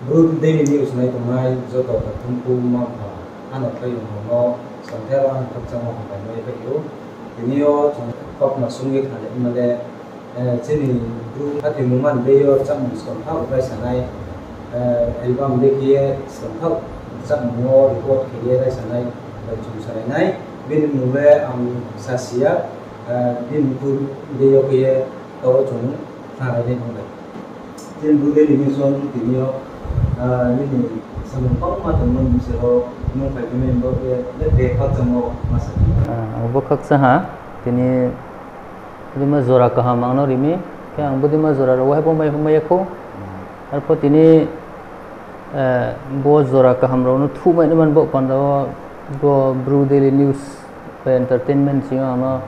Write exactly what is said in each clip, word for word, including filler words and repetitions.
Bru Daily News nai tongnai joto takhu mkhu mma mpha, ano khlai rao no santhe ang khakchangmo hambai mai phai ou. Tini yo chung kaukma sung ye khnalai ma le, eh, chini Bru hati mungma ni dei yo rchahmung skang thaoh raisanai, eh, album dei khe ye skang thaoh rchahmung wo record khe ye raisanai bai chung salai nai. Bini mmung le ang sasi ya, eh, bini mkhu dei yo khe ye taoh chung khnalai nai ong bai. Chini Bru Daily News wo nung tini yo, ah, nini samung bangma tongmo ni bsing wo nung phai khe mai bo khe, le be khakchangmo ma sa khe. Ah, ang bo khakchang ha, tini, bodei ma jora kaham ang no ri mi, khe ang bodei ma jora rao wo hai bo mai, mai ya khou. Arphuh tini, eh, bo jora kaham rao no thuhmai ni man bo panda wo, bo Bru Daily News bai entertainment sing yo ang no,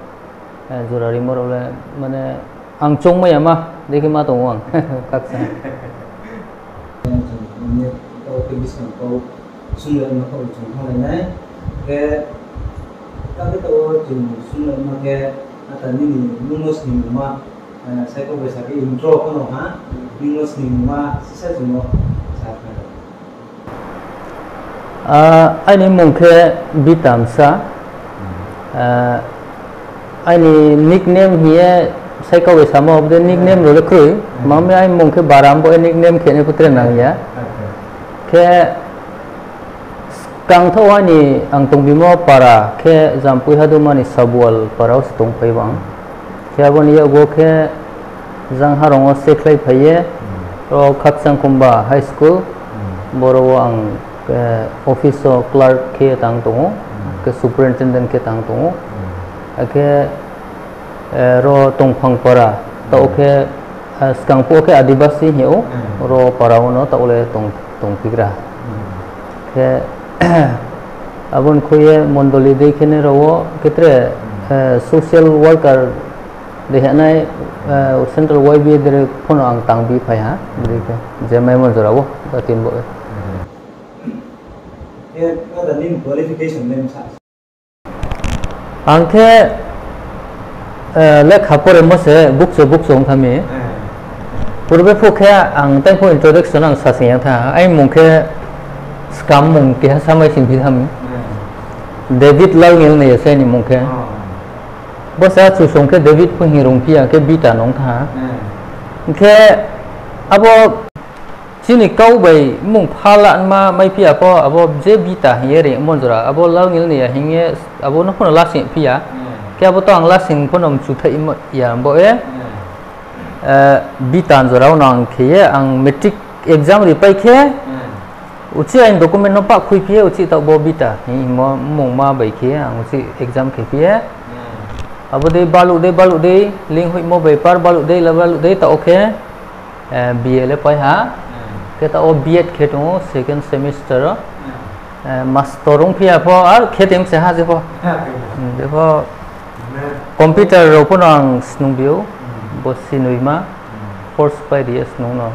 eh, jora rimo rao le, mane, ang choungmai ya ma, dei khe ma tong ou ang, khakchang. Tao khe buskang kau sunglai ma kau chung thanglai nai. Khe, tao khe tao chung sunglai ma khe, ata nini nung no sningmungma, eh, saikau bai sa khe intro pho no ha, nung no sningmungma sisa chung no sa khnari. Ah, aini mmung khe Bitamsa. Ah, aini nickname hing ye saikau bai samo, abo dei nickname rao le kroi. Mami aini mmung khe Baram, bo nickname khe ni pho tre nang ya. Khe skang thaoh aini ang tongbimo para khe Jampui Haduma ni Sabual para wo se tongphai bang. Khe abo ni yakgu khe jang harong wo sekhlai phai ye, ro Khakchangkhumba High School, boro wo ang, eh, office wo clerk khe tang tong ou, khe superintendent khe tang tong ou. Akhe, eh, ro Tongphang para, taoh khe, eh, skang phuh khe Adibasi hing ou, ro para wo no taoh le tong, tongphigra. Khe, abo ni khui ye mondoli dei khe nai rao wo khe tre, eh, social worker dei hinai, eh, Central Y B A dei pho no ang tangbi phai ha, dei khe, je maimo jora wo, ba tin bo. Ang khe, eh, lekha poremo se bukcho bukcho ong tha mi. Purbe phuh khe ang tei pho introduction ang sasing ya tha. Aini mmung khe skam mung keha samai sing phi tha mi. David Lalngilnoi ya se aini mmung khe. Bo se achusong khe David pho hing rung phi ya khe Bita nung tha. Hing khe abo chini kau bai mmung pha la ma mai phi ya pho, abo je Bita hing ye ri mon jora, abo Lalngilnoi ya hing ye, abo no pho no lasing phi ya. Khe abo to ang lasing pho no mchu thai ya bo e. Eh, Bita jora wo no ang khe ye, ang matric exam ri pai khe, uchih aini document no pah khui phi ye, uchih taoh bo Bita hingmo mmung ma bai khe ye, ang uchih exam khe phi ye. Abo dei baluh dei, baluh dei, linghoihmo bai par baluh dei, la baluh dei, taoh khe, eh, B A le pai ha. Khe taoh wo B Ed khe tong ou, second semester wo. Eh, master ong phi ya pho, ar khe tong se ha je pho. Je pho computer rao pho no ang snung bi ou, bo sinoima, course pai ri ye snung no.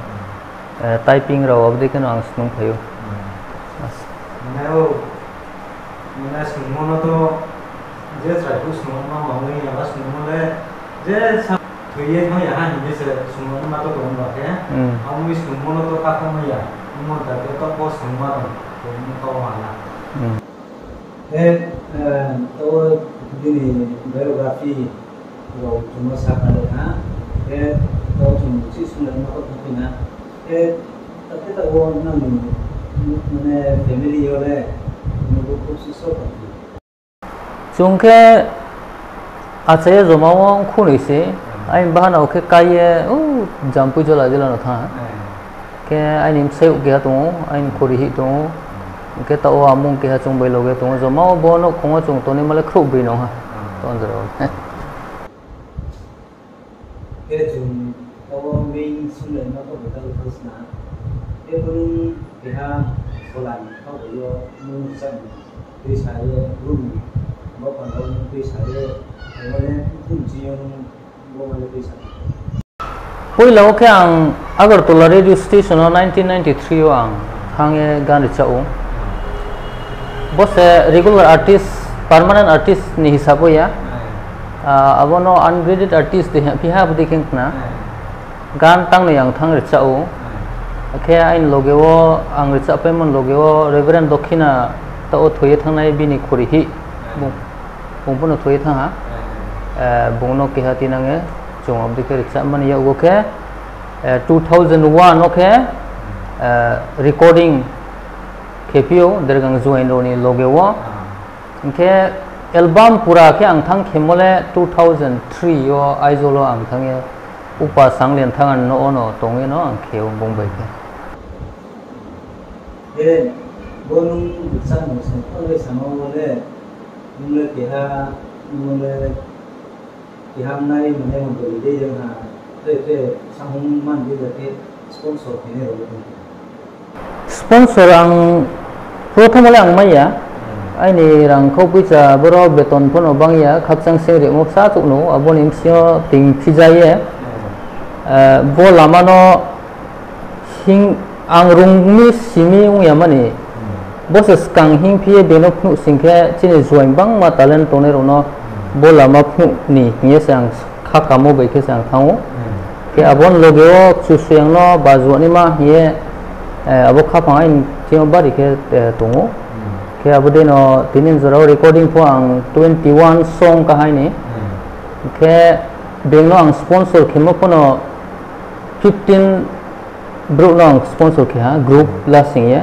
Eh, typing rao abo dei khe no ang snung phai ou. Mane o, mane snungmo no to je chrai phuh snungma ma ong ya, ba snungmo le je sa thoi ye thanng ya ha hing ye se snungma to tong ba khe, abo ni snungmo no to kakhomai ya, ongmo ta khe to bo snungma tong, tong kau ha na. Khe, eh, to bini biography rao chung no sa khnari ha. Khe, to chung chih sunglai ma kau thanng phi na. Khe, ta khe taoh wo nang ni, mane family yo le, nung bo khub si so tong phi? Chung khe achai ye joma wo khunoi se, aini bahanao khe kai ye, u, Jampui Jola jila no thanng ha. Khe aini bsayouh keha tong ou, aini khuri hih tong ou. Hing khe taoh wo amung keha chung bai loge tong ou. Joma wo bo nouhkhong wo chung tongnaima le khrouhbroi nong ha. Tong jora wo. Khe chung taoh wo main sunglai ma kau bai tang thanng sna. Khe bo nung keha phola ni kau bai yo nung rchah ni tuisa ye, Bru ni bo panda wo nung tuisa ye, abo le bkhum ching yo nung bo ma le tuisa. Poila wo khe ang Agartala radio station wo nineteen ninety-three wo ang thanng ye gan rchah ou. Bo se regular artist, permanent artist ni hisab wo ya. Ah, abo no ungraded artist de phi ha, abo dei khe khna. Gan tangnoi ang thanng rchah ou. Akhe aini loge wo, ang rchahpaimo ni loge wo Reverend Dokhina taoh wo thoi ye thanngnai bini khuri hih. Bung, bung pho no thoi ye thanng ha. Bung no keha tinang ye, chung abo dei khe rchahmani yakgu khe, two thousand one wo khe, recording khe phi ou Dergang Juaing rao ni loge wo. Hing khe album pura khe ang thanng khemo le two thousand three yo Aizawl wo ang thanng ye, Upa Sanglian thanng ani nouh wo no tong ye no ang khe ou bung bai khe. Khe bo nung rchahmo song kha le samo wo le, nung le keha, nung le keha nai mane mondoli de yang ha, tre tre sahung man de ja khe sponsor khe nai rao le tong khe. Sponsor ang prothom wo le ang mai ya. Aini rang khau poicha boro beton pho no bang ya, khakchang seng rimo bsa chouh no, abo ni bsing yo ting phija ye. Bo lama no hing, ang rung mi si mi ong ya mani. Bo se skang hing phi ye being no phnuh sing khe chini Juaing bangma talent tongnai rao no bo lama phnuh ni hing ye se ang khakamo bai khe se ang thanng ou. Khe abo ni loge wo Kchusoyang no bajuanaima hing ye, abo khaphang aini thing yo bari khe tong ou. Khe abo dei no tini jora wo recording pho ang twenty one song kahai ni. Khe being no ang sponsor khemo pho no fifteen brouh no ang sponsor khe ha, group lasing ye.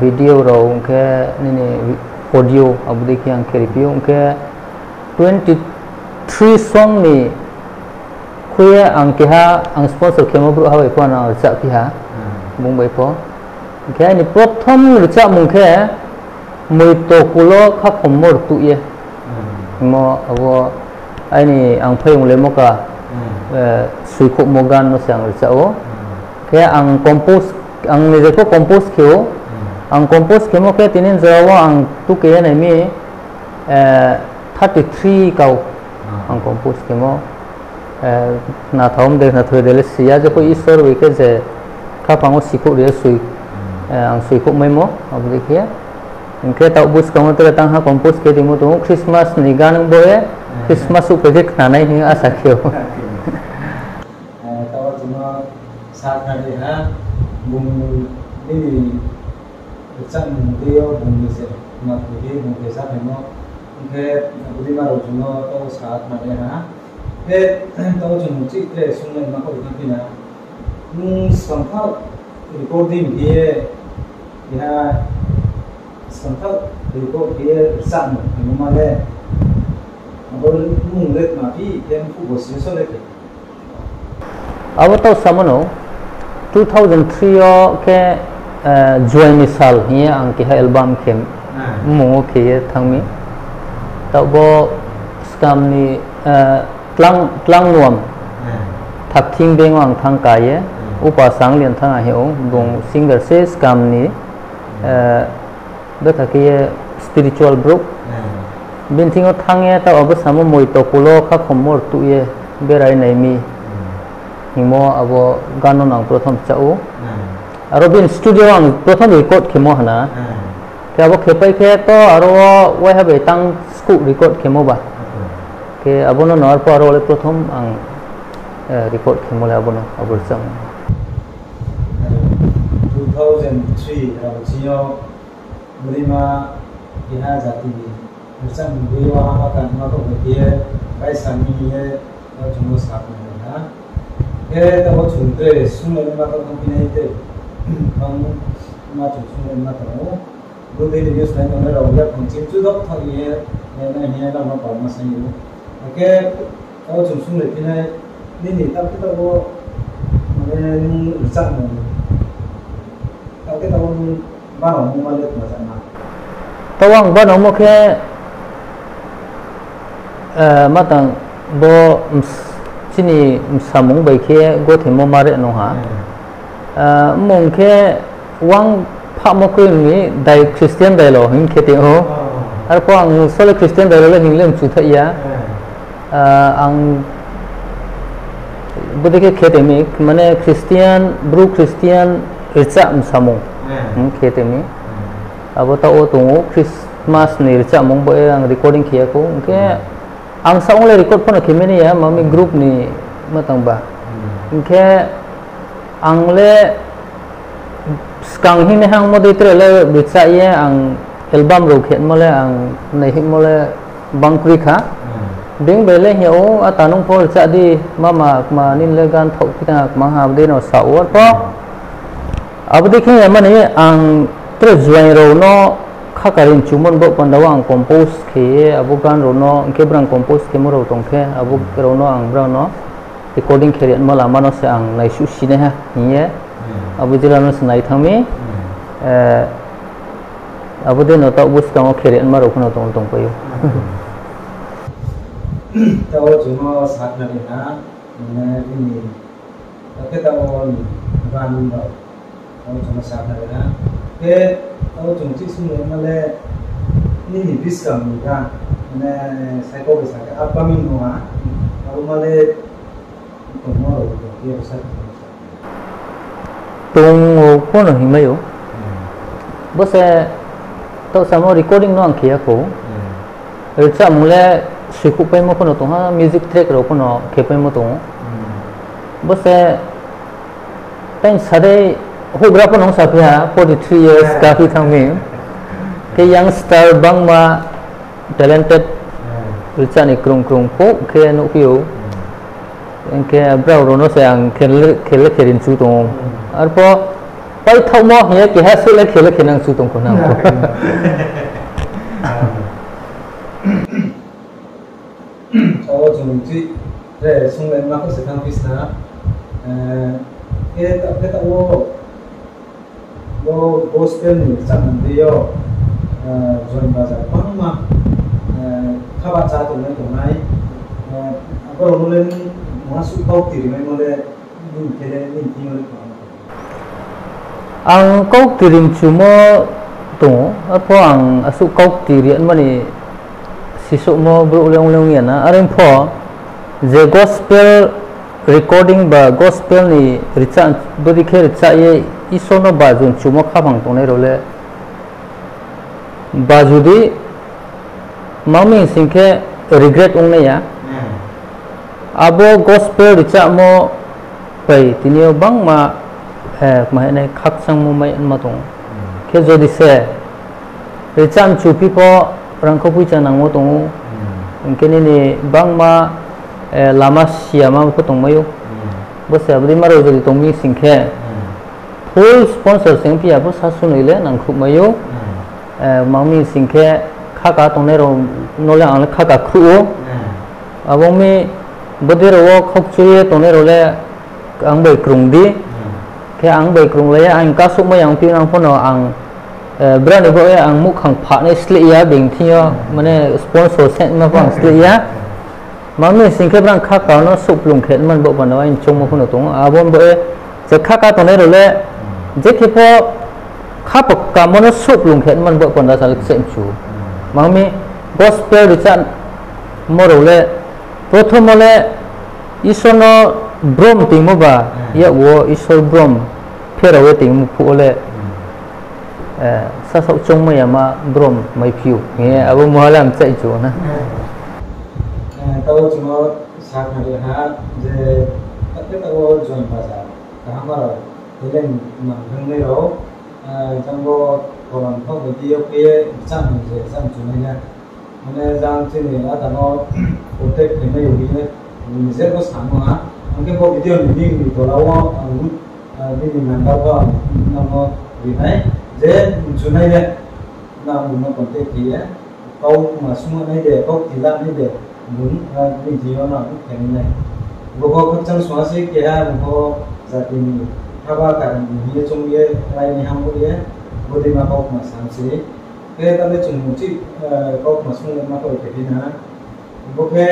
Video rao ong khe nini audio abo dei khe ang khe riphi ou, ong khe twenty three song ni khui ye ang keha ang sponsor khemo brouhha bai pho no ang rchahphi ha, bung bai pho. Hing khe aini prothom rchahmung khe Moito Kulo Khakhommo Rtuh Ye. Hingmo abo aini ang phaiyong le moka, soikhouhmo gan no se ang rchah ou. Khe ang, ang nije pho compose khe ou. Ang compose khemo khe tini jora wo ang tuke ye nai mi, thirty three kau ang compose khemo. Khnathao de khnathoi de le si ya, jepho Isor bai khe je khaphang wo sikhouh ri ye, ang soikhouh maimo abo dei khe. Hing khe taoh buskang wo tre tangha compose khe rimo tong ou, Christmas ni gan bo ye, Christmas souhphai khe khnanai hing asa khe ou. Taoh chung no sa khna di ha, bung nini rchahmung dei yo bung ni se, ma khe di bung khe sa phaimo, ong khe abo dei ma rao chung no taoh sa khna di ha. Khe taoh chung chih tre sungnaima kau thanngphi na. Nung skangthaoh recording khe ye, keha skangthaoh record khe ye rchahmung khe ma le, abo mung le tma phi khe mphuh bo si so le khe. Abo taoh samo no, two thousand three yo khe, Juaing ni sal hing ye ang keha album khe, mmung wo khe ye thanng mi. Taoh bo skam ni, Tlang, Tlangnuam, Thakthing beng wo ang thanng ka ye, Upa Sanglian thanng ahi ou, bung singer se skam ni, betha khe ye spiritual brouh. Bini thing yo thanng ye taoh abo samo Moito Kulo Khakhommo Rtuh Ye Berai Nai Mi hingmo abo gan no ang prothom rchah ou. Aro bini studio ang prothom record khemo hana. Khe abo khepai khe to aro wo waiha bai tang skuh record khemo ba. Khe abo no no arphuh aro wo le prothom ang record khemo le abo no, abo rchahmo. Two thousand three rao ching yo broima keha jati ni rchahmung boi yo ha ma tangma tong khe ye, bai sa mi ye, chung no sa phi nai ha. Khe taoh chung tre sungnaima tong phi nai tre, bang ma chung sungnaima tong ou. Bo daily news nai tongnai rao yaphang chim chu dok thang ye, nai nai hing ye nang no palma sai ou. Akhe taoh chung sunglai phi nai, nini taoh khe taoh wo, mane nung rchahmung, taoh khe taoh wo nung banamo ma le tma jama? Taoh ang banamo khe, ma tang bo chini bsamung bai khe gothemo ma re nung ha. Mmung khe uang phahmo kroi ni dai Christian dailo hing khe tong ou. Arphuh ang sole Christian dailo le hing le mchu thaih ya. Ang bodei khe khe tong mi, mane Christian, Bru Christian rchah bsamung hing khe tong mi. Abo taoh wo tong ou, Christmas ni rchahmung bo ye ang recording khe ya khou. Hing khe ang saong le record pho no khe mai nai ya, ma mi group ni ma tang ba. Hing khe ang le Skang hing nai hangmo dei tre le rchah ye ang album rao khemo le ang naihihmo le bangkroi kha. Being bai le hing yag ou, ata nung pho rchah di, mama kma nini le gan thaoh phi tang kma ha, abo dei no sa ou arpho. Abo dei khe ya mani ang tre juaing rao no khakari mchumo ni baoh panda wo ang compose khe ye, abo gan rao no, hing khe brang compose khemo rao tong khe, abo rao no ang brao no recording khe ri yagmo lama no se ang naisuh si nai ha hing ye, abo jila no se nai thanng mi, abo dei no taoh buskang wo khe ri yagma rao pho no tong, tongpai ou. Taoh chung no sakhnari ha, mane bini, taoh khe taoh wo ni gan rao, taoh chung no sakhnari ha. Khe taoh chung chih sung le ma le, nini buskang ni gan, mane saikau bai sa khe upcoming no ha, abo ma le tongmo rao tong khe sa. Tong ou pho no hingmai ou. Bo se taoh samo recording no ang khe ya khou. Rchahmung le soikhouhpaimo pho no tong ha, music track rao pho no khepaimo tong ou. Bo se tei sa dei houhgra pho no saphi ha, forty three years kaphi thanng mi. Khe youngster bangma talented, rchah ni krung krung pho khe nuhphi ou. Hing khe brao rao no se ang khe le, khe le khe ri mchu tong ou. Arpho paithaohmo hing ye keha suh le khe le khe nang chu tong khou nang pho. Taoh wo chung chih tre sung le ma khe se thanng phi sna. Khe ta, khe taoh wo bo gospel ni rchahmung dei yo, Join Bazar bangma, kha bahcha tongnai tongnai, abo rao no le nung mungha suh kau kti rimaimo le, nini khe le nini thing yo le tong? Ang kau kti ri mchumo tong ou, arpho ang asuh kau kti ri mani sisouhmo brouh le ong le ong ya na. Are pho je gospel recording ba gospel ni rchah, bodei khe rchah ye Isor no baju mchumo khaphang tongnai rao le baju di, ma mi sing khe regret ong nai ya. Abo gospel rchahmo bai tini yo bangma, kma hing nai, khakchangmo mai ma tong ou. Khe jodi se rchah mchuphi pho rangkhou poicha nangmo tong ou. Hing khe nini bangma, lama siyama pho tongmai ou. Bo se abo dei ma rao jodi tong mi sing khe, full sponsor se ongphi ya pho sasu noi le nangkhruhmai ou. Ma mi sing khe khaka tongnai rao no le ang le khaka khruh ou. Abo mi bodei rao wo khaukchu ye tongnai rao le ang bai krung di. Khe ang bai krunglai ye ang kasouhmai ya ongphi nang pho no ang, brao ni baoh ye ang muhkhang phahnai sleh ya, being thing yo, mane sponsor se ma pho ang sleh ya. Ma mi sing khe brang khaka no souhplung khe man baoh panda wo aini choungmo pho no tong ou. Abo ni baoh ye je khaka tongnai rao le, je khe pho khapho kamo no souhplung khe man baoh panda sa le kcheh mchu. Ma mi gospel rchahmo rao le, prothom wo le Isor no brom toingmo ba, yak wo Isor brom pherao ye toingmo phuh wo le, sasaoh choungmai yama brom maiphi ou hing ye abo muha le ang kcheh mchu na. Taoh chung no sakhnari ha je, taoh khe taoh wo Join Bazar kaham rao, eleng mang tongnai rao, jang bo koron pho bai di yo khe ye rchahmung je rchah mchunai na. Mane jang chini ada no contact khe mai ou hing ye, nini je bo samo ha. Ang khe bo video ni link ni tola wo ang, nini number pho ang nang no ri nai. Je mchunai le, nang bung no contact khe ye, kau kma sung nai de, kau kti la nai de, bung, bini thing yo nang khe nai nai. Bo pho khakchang sung ha se keha bung pho jati ni haba karon ni hing ye choung ye, rai ni ham bo ye, bodei ma kau kma sa se. Khe tale chung chih, kau kma sung le ma kau khe phi na. Bo khe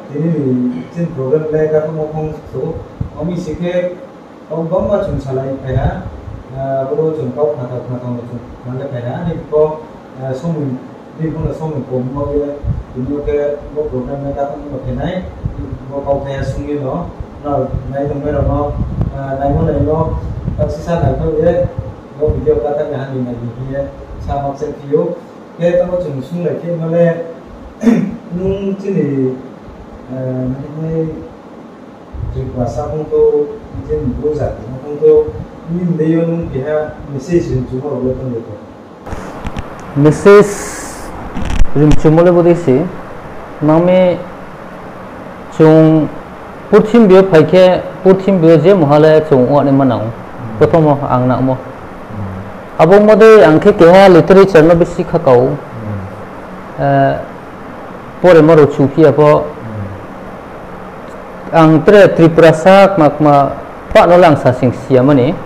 tini ni chini program le kakhouhmo phung su. Omi si khe, kau bangma chung salai phai ha. Abo chung kau khna tau khna tau no chung khna le phai ha. Ni pho, somoi, ni pho no somoi kom no ye, tini yo khe bo program le kakhouhmo khe nai. Bo kau thai ya sung ye no, nrao nai tongnai rao no, naimo nai no, taoh sisa naithaoh ye, bo video kathar ya ha ni nai ni hing ye, sa ma kcheh phi ou. Khe tamo chung sunglai khe ma le, nung chini, nai, Tripura sa phung thou, chini Bru jati no phung thou, Nini deing yo nung keha message rimchumo rao le tong de tong? Message rimchumo le bodei se, mangmi chung purthimbi yo phai khe, purthimbi yo je mungha le chung ongnaima nang ou. Prothomo ang nangmo. Abo ongmo dei ang khe keha literature no bisi khakao. Poremo rao chuphi ya pho. Ang tre Tripurasa kma kma pah no le ang sasing si ya mani.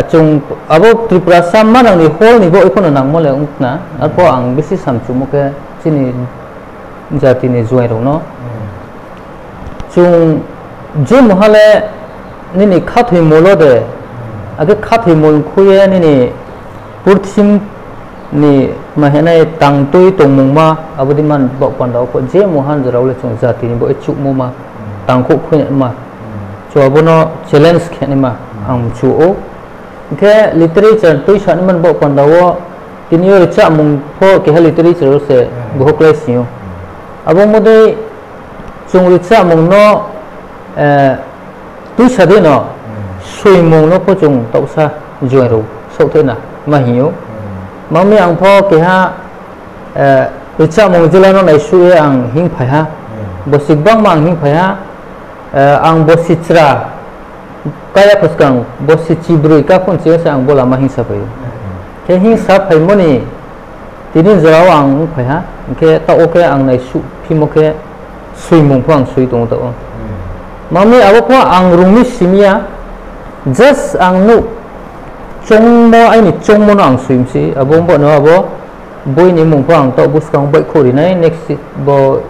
Chung abo Tripurasa manang ni hor ni baoh ye pho no nangmo le ong khna. Arpho ang bisi samchumo khe chini jati ni juaing rao no. Chung je mungha le nini khathoimo lo de, akhe khathoimo khui ye nini purthimbi ni ma hinai tangtui tongmungma, abo dei man baoh panda wo pho je mungha jora wo le chung jati ni baoh ye chuhmo ma, tangkhouh khuinaima. Chung abo no challenge khe naima, ang mchu ou. Hing khe literature tuisa naima ni baoh panda wo, tini yo richamung pho keha literature wo se boho klái sing ou. Abo ongmo dei chung richamung no tuisa dei no, soimung no pho chung taohsa juaing rao saohthaih na ma hing ou. Mangmi ang pho keha richamung jila no naisuh ye ang hingphai ha. Bosi gbangma ang hingphai ha. Ang bosi chra kaya pho skang, bosi chibroi ka phone chi yo se ang bo lama hingsa phai ou. Khe hingsa phaimo ni tini jora wo ang ongphai ha, hing khe taoh wo khe ang naisuhphimo khe soimung pho ang soi tong ou taoh wo. Mangmi abo pho ang rung mi simi ya, just ang nuh choungmo, aini choungmo no ang soi mi se, abo ongba no abo boi ni mmung pho ang taoh buskang baihkhouh ri nai, next bo,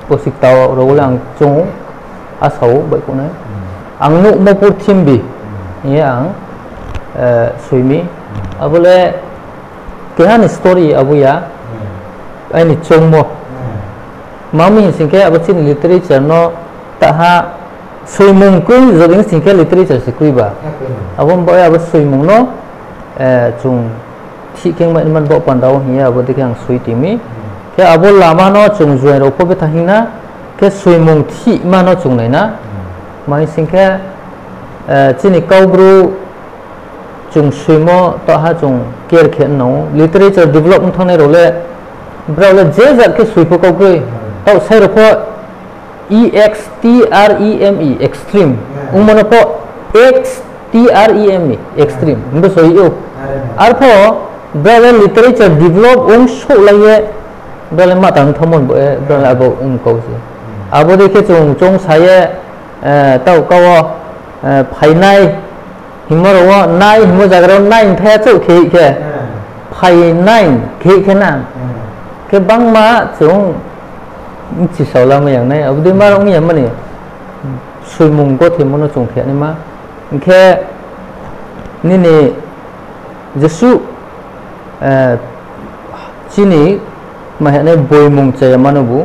bosi kta rao wo le ang choung ou, asa wo baihkhouh nai. Ang nuhmo purthimbi hing ye ang soi mi. Abo le keha ni story abo ya, aini choungmo. Mangmi hing sing khe abo chini literature no taha soimung kroi jodi sing khe literature se kroi ba. Abo ongba ye abo soimung no chung thih khe ongmai naima ni baoh panda wo hing ye abo dei khe ang soi tong mi. Khe abo lama no chung juaing rao pho betha hing na, khe soimung thihma no chung nai na. Ma hing sing khe, chini Kaubru chung soimo taoh ha chung care khe nang ou. Literature develop ong thanngnai rao le, brao le je jat khe soi pho kau kroi. Taoh sai rao pho E X T R E M E, extreme. Ongmo no pho X T R E M E, extreme hing bo soi ou. Arpho brao le literature develop ong souhlai ye, brao le ma tang thanngmo bo, brao le abo ong kau se. Abo dei khe chung choungsa ye, taoh ka wo, phainai hingmo rao wo, nai hingmo zaga rao nai thai ya chouh khe khe, phainai khe khe na. Khe bangma chung bchisao lamai yang nai, abo dei ma rao ong ya mani, soimung gothoimo no chung khe naima. Hing khe nini jesuh chini ma hinai boimung chaya ma no bu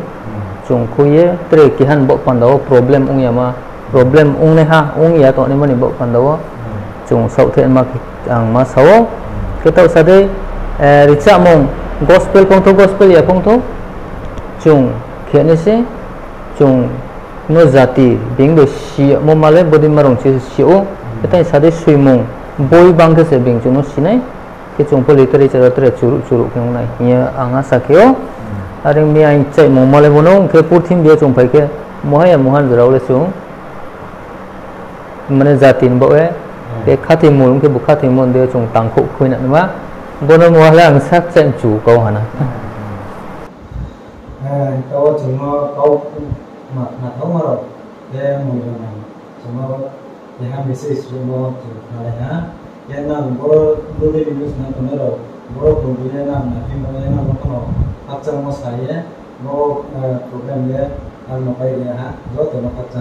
chung khui ye tre keha ni baoh panda wo problem ong ya ma, problem ongnaiha ong ya tongnaima ni baoh panda wo chung saohthaih ma khe ang ma sa ou. Khe taoh sa dei, richamung gospel phongthou, gospel ya phongthou, chung khe nai se, chung no jati being bai si yagmo ma le bodei ma rung se si ou. Khe tai sa dei soimung boi bang khe se being chung no si nai. Khe chung pho literature wo tre churuh churuh khe ong nai hing ye ang asa khe ou. Are ong mi aini chaimung ma le bo no, ong khe purthimbi yo chung phai khe, muha ya muha jora wo le chung mane jati ni baoh ye, khe khathoimo ong khe bo khathoimo ni dei yo chung tangkhouh khui na naima. Bo no muha le ang sak chai mchu kau ha na. Taoh chung no kau ma, ma thaoma rao, khe mungha nang, chung no keha message rimo chung khnalai ha. Khe nang boro Bru Daily News nai tongnai rao, boro tongbi ye nang naiphi mo ye nang no pho no khakchangmo sa ye, bo program le ang no pai ri ha, joto no khakchang.